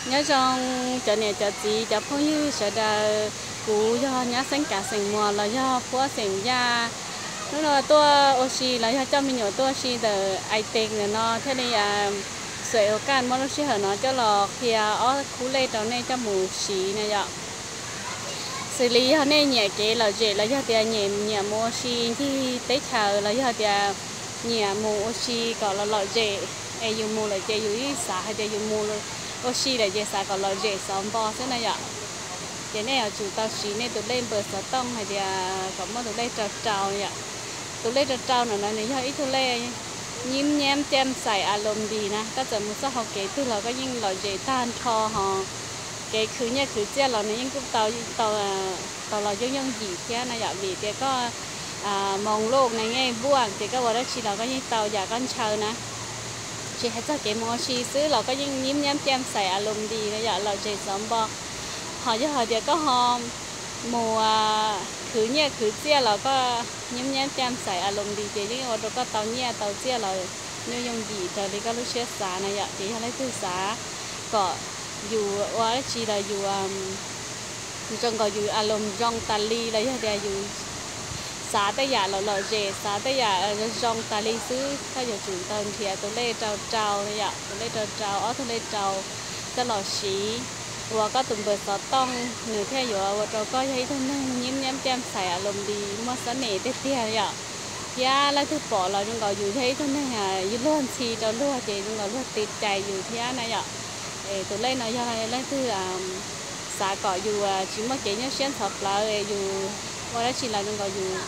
Nyob zoo cov niam cov txiv cov phooj ywg sawv daws, kuv yog nyab xeeb Kav xeem Muas los yog Phuab xeem Yaj. Hnub no tuaj ua si los yog coj me nyuam tuaj ua si ntawm Aitev ntawm no thiaj li xuas ua kaj muab lub sij hawm no coj los qhia ob khub lej rau nej coj mus siv na yom. Xws li yog nej nyiam kev lom zem los yog tias nyiam mus ua si ncig teb chaws los yog tias nyiam mus ua si kom lom lom zem, es yus mus lawm ces yus yeej xav hais tias yus mus ua si lawm ces xav kom lom zem xov npo xwb na yom. Ces nej yuav tsum tau siv nej tus lej npawb xov tooj hais tias kom muaj tus lej rau rau yom. Tus lej rau rau no no nws yog ib tug lej nyib nyab cam xais a lom nti na, koj txawm mus txoj hauv kev twg los koj yeej lom zem tag nrho ho. Kev khwv nyiaj khwv txiaj los nws yeej kuj tau, tau los yooj yooj yim thiab na yom, vim tias koj moos luj ne nge vuaj ces koj ua dab tsi los koj yeej tau yam koj ntshaw na. Tsis hais txog kev mus ua si xwb los koj yeej nyib nyab cam xais a lom nti na yom, lom zem xov npo. Ho yog hais tias koj ho mus khwv nyiaj khwv txiaj los koj nyib nyab cam xais a lom nti ces yeej ua rau koj tau nyiaj tau txiaj los yooj yooj yim raws li koj lub siab xav na yom. Ces yog leej twg xav kom yus ua dab tsi los yus zoo nkaus yus a lom zoo tas li los yog tias yus xav tej yam lom lom zem, xav tej yam zoo zoo tas li xwb, koj yuav tsum tau nrhiav tus lej rau rau na yom, tus lej rau rau, ob tug lej rau coj los siv ua koj tus npawb xov tooj, nws thiaj yuav ua rau koj yog ib tug neeg nyib nyab cam xais a lom nti, muaj xab nem tiag tiag yom. Thiab leej twg pom los zoo nkaus yus yog ib tug neeg luag ntxhi rau luag ces zoo nkaus luag tiv cais yus thiab na yom. Es tus lej no yog leej twg xav kom yus tsis muaj kev nyuaj siab ntxhov plawv, yus ua dab tsi los zoo nkaus yus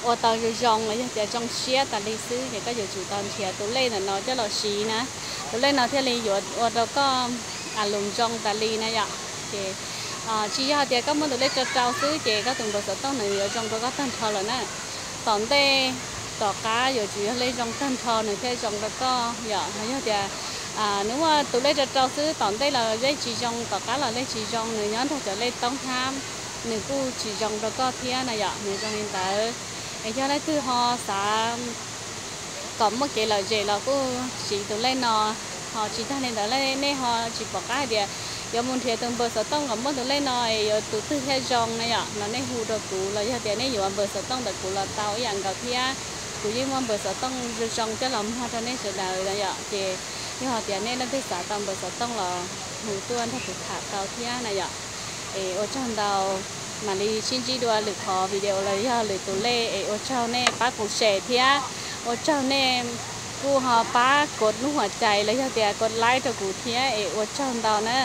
ua tau zoo zoo los yog tias zoo siab tas li xwb, ces koj yuav tsum tau nrhiav tus lej ntawm no coj los siv na. Tus lej no thiaj li yuav ua rau koj a lom zoo tas li na yom. Ces tsis yog tias koj muaj tus lej rau rau xwb ces koj tus npawb xov tooj nws yuav zoo rau koj tag nrho lawm na. Tom ntej, tom qab yuav tsum yog lej zoo tag nrho nws thiaj zoo rau koj yom. Ho yog tias nws muaj tus lej rau rau xwb, tom ntej los lej tsis zoo, tom qab los lej tsis zoo, nws nyob nrog cov lej toob thiab, nws kuj tsis zoo rau koj thiab na yom. Nws zoo li ntawd. Es yog leej twg ho xav kom muaj kev lom zem los kuj siv tus lej no. Ho tsis tag li ntawd, nej ho tsis pom qab hais tias yuav mus nrhiav tus npawb xov tooj kom muaj tus lej no es yuav tus twg thiaj zoo na yom, los nej hu rau kuv los yog tias nej yuav npawb xov tooj ntawm kuv los tau ib yam nkaus thiab. Kuv yeej muaj npawb xov tooj zoo zoo coj los muag rau nej sawv daws na yom. Ces yog tias nej leej twg xav tau npawb xov tooj los hu tuaj nrog kuv tham tau thiab na yom. Es ua tsaug ntau, mam li sib ntsib dua lwm qhov video los yog lwm tus lej. Es ua tsaug nej pab kuv share thiab ua tsaug nej kuj ho pab kov nub huam cais los yog tias kov like rau kuv thiab, es ua tsaug ntau na.